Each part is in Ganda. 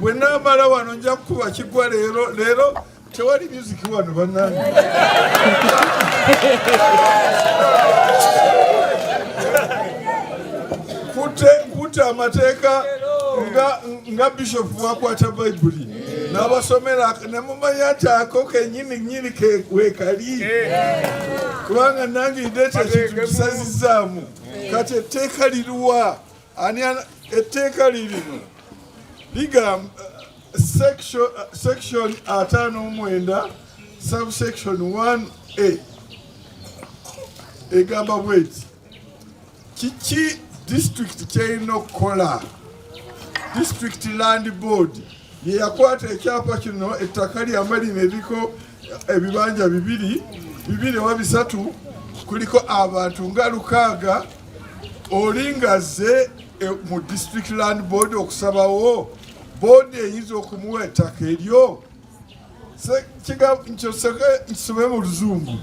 Bwe naamala wano nja kukuba kigwa leero leero tewali music wano bannange. Kute amateeka nga nga bishop wakwata bayibuli n'abasomera ne mumanya nti ako kenyini nyini wekali kubanga nange ideeta ekintu kisazizaamu. Kati etteeka liruwa? Ani etteeka lirino ligamba section 59 subsection 1A egamba bweti: kiki disitulikiti kyerina okukola? District Land Board ye yakwata ekyapa kino, ettaka lyamwe lino eriko ebibanja bibiri bibiri oba bisatu, kuliko abantu nga 600. Oli ngazze mu District Land Board okusabawo, board eyinza okumuwa ettaka eryo? Nkyoseke nkisome mu Luzungu.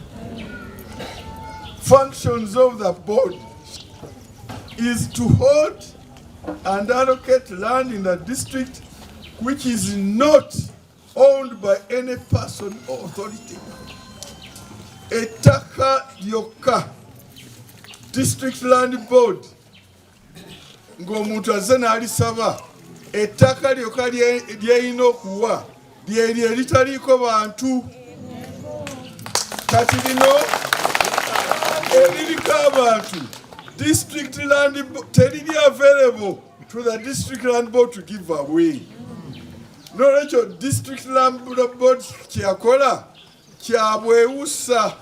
Functions of the board is to hold and allocate land in the district which is not owned by any person or authority. Ettaka lyokka District Land Board ng'omuntu azze n'alisaba, ettaka lyokka lyerina okuwa lyeryo eritaliiko bantu. Kati lino eririko abantu, District Land teriri available to the District Land Board to give away. Nolwekyo District Land Board kyeyakola kyabwewusa,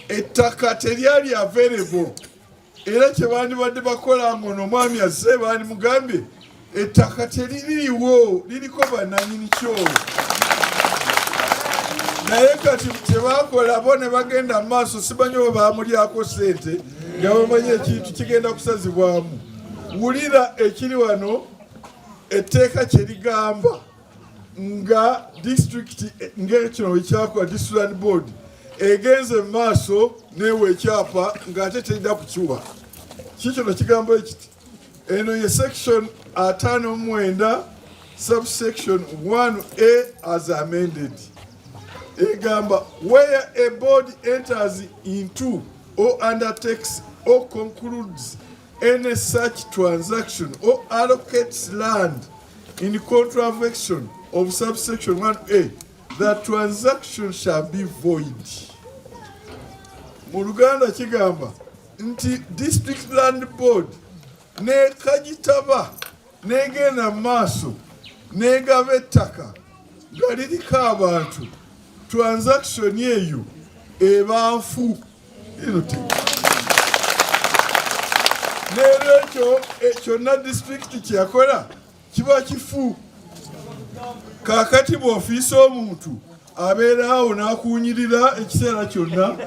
ettaka teryali available. Era kyebandibadde bakola ngono omwami azze, bandimugambye ettaka teririiwo, liriko bannanyini kyo. Naye kati kyebakola bo ne bagenda mu maaso, simanyi oba bamulyako ssente nga bamanyi ekintu kigenda kusazibwamu. Wulira ekiri wano, etteeka kye ligamba nga disitulikiti ngekino ekyakola District Land Board egenze mu maaso neewa ekyapa ng'ate terina kukiwa. Kikino kigambo ekiti, eno ye section 59 subsection 1A as amended, egamba: where a board enters into or undertakes or concludes any such transaction or allocates land in contravention of subsection 1A, the transaction shall be void. Mu Luganda kigamba nti District Land Board nekagitaba negenda mu maaso negaba ettaka nga liriko abantu, transaction eyo eba nfu. N'olwekyo kyonna disitulikiti kyeyakola kiba kifu. Kaakati bw'ofiisa omuntu abeera awo n'akuunyirira ekiseera kyonna,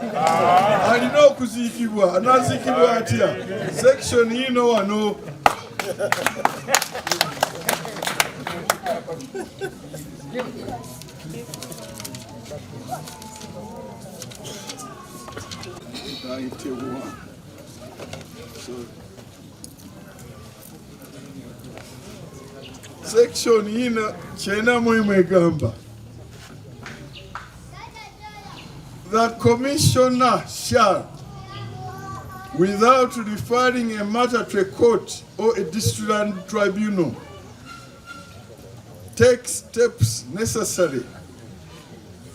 alina okuziikibwa. Anaziikibwa atya? Section yino wano. Section yino 91 egamba: the commissioner shall, without referring a matter to a court or a district land tribunal, take steps necessary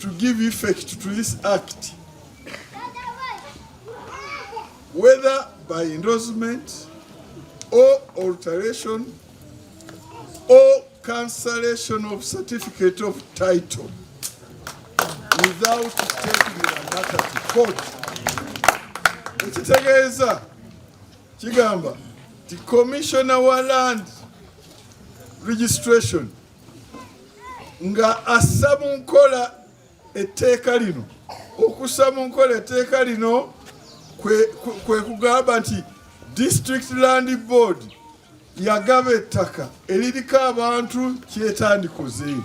to give effect to this act, whether by endorsement or alteration or cancellation of certificate of title, without taking the matter to court. Ekitegeeza kigamba ti commissioner wa land registration nga assa mu nkola etteeka lino, okussa mu nkola etteeka lino kwe kugamba nti District Land Board yagaba ettaka eririko abantu kyetandikoze.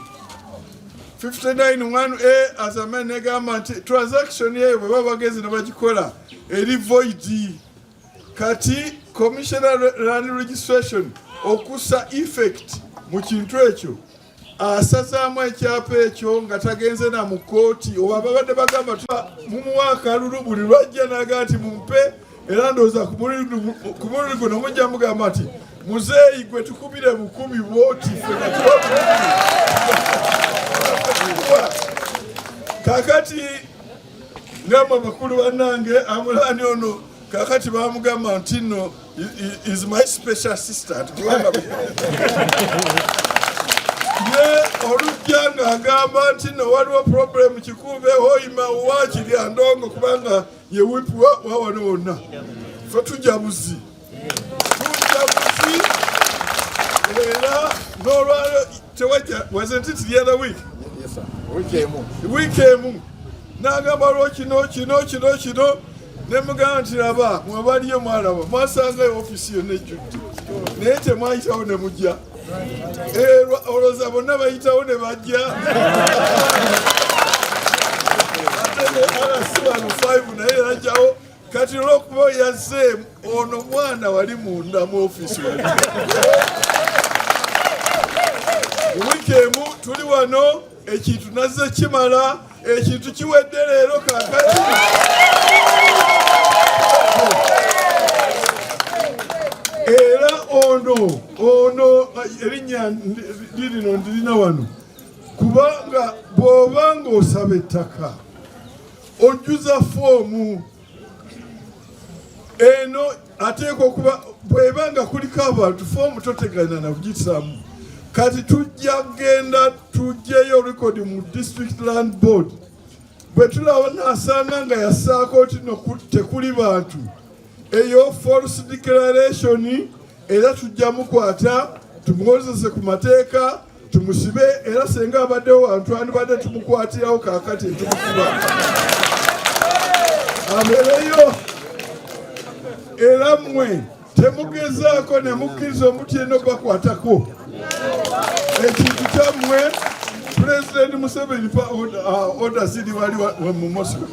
59 1A as amended negamba nti transaction eyo bwe baba bagenzi ne bagikola eri void. Kati commissioner land registration okussa effect Mu kintu ekyo asazaamu ekyapa ekyo nga tagenze na mu kkooti, oba babadde bagamba mumuwa akalulu buli lwajja naga nti mumpe. Era ndowooza ku mulundi guno mujja mugamba nti muzeeyi gwe tukubire bukumi bwoti ffe. Kakati ngamba bakulu bannange, Amulani ono kakati bamugamba nti nno is my special assistant, kubanga ye olujja ng'agamba nti nno waliwo problem Kikube, Hoima, wakiri Andongo, kubanga ye whip wa wano wonna. Fe tujja buzi, tujja buzi. Era n'olwalo tewajja, wasn't it the other week? Wiiki emu n'agamba waliwo kino kino kino kino, ne mugamba nti laba mwebaliyo, mwalaba mwasangayo ofiisi yonna ejjudde, naye temwayitawo ne mujja. Olowooza bonna bayitawo ne bajja? Ate ne RC wano 5 naye yajjawo. Kati olwokuba yazze ono mwana wali munda mu ofiisi wali, wiiki emu tuli wano, ekintu nazze kimala, ekintu kiwedde leero. Kakati era ono erinnya lirino ndirina wano, kubanga bw'oba ng'osaba ettaka ojjuza foomu eno, ateekwa okuba bw'eba nga kuliko abantu, foomu totegana na kugisaamu. Kati tujja kugenda tugyeyo record mu District Land Board. Bwe tulaba nasanga nga yasaako nti no tekuli bantu, eyo false declaration, era tujja mukwata tumuwozese ku mateeka, tumusibe. Era senga abaddewo wantu andibadde tumukwatirawo kaakati tumusiba abeereyo. Era mmwe temugezaako ne mukkiriza omuti eno bakwatako ekintu kyammwe. Pulezidenti Museveni pa order ziri wali mu Moscow.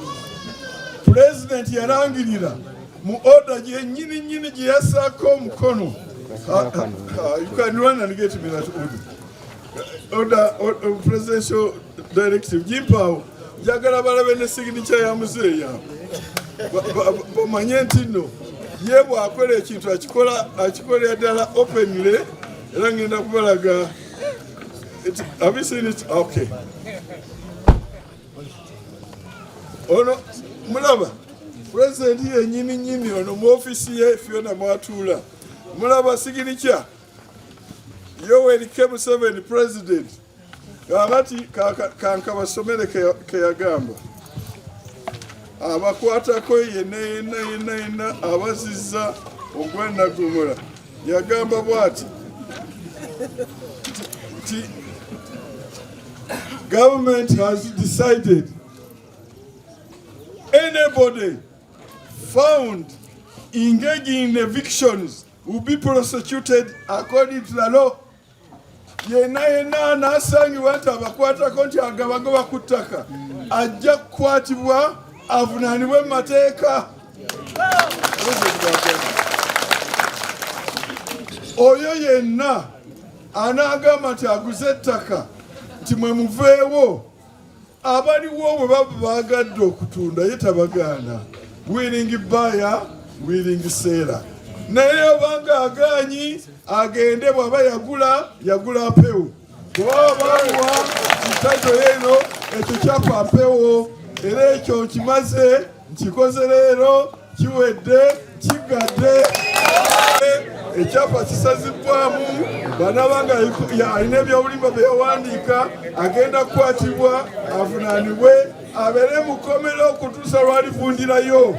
Pulezidenti yalangirira mu order gyennyini nnyini gye yassaako omukono. You can run and get me that order, presidential directive gimpaawo. Njagala balabe ne signature ya muzeeyi awo, bamanye nti nno ye bw'akola ekintu akikola, akikolera ddala openly. Era ngenda kubalaga. Have you seen it? Okay, ono mulaba pulezidenti yenyini nyini ono mu ofiisi ye Fiona mwatuula. Mulaba signature, Yoweri K Museveni, president. Kakati kankabasomere keyagamba abakwatako yenna yenna yenna yenna abazizza ogwanagomola. Yagamba bw'ati nti government has decided anybody found engaging in evictions will be prosecuted according to the law. Yenna yenna anaasangibwa nti abakwatako nti agabagoba ku ttaka ajja kukwatibwa avunaanibwe mu mateeka. Oyo yenna anaagamba nti aguze ettaka nti mwe muveewo, abaliwo bwe baba baagadde okutunda ye tabagaana, willing buyer, willing seller. Naye obanga agaanyi agende, bw'aba yagula, yagula mpewo. Bw'aba bamuwa kitajo eno, ekyo kyapa mpewo. Era ekyo nkimaze, nkikoze leero, kiwedde, kigadde, ekyapa kisazibwamu. Banaba nga alina ebyobulimba bye yawandiika, agenda kukwatibwa avunaanibwe, abeere mukomera okutuusa lwalivundirayo.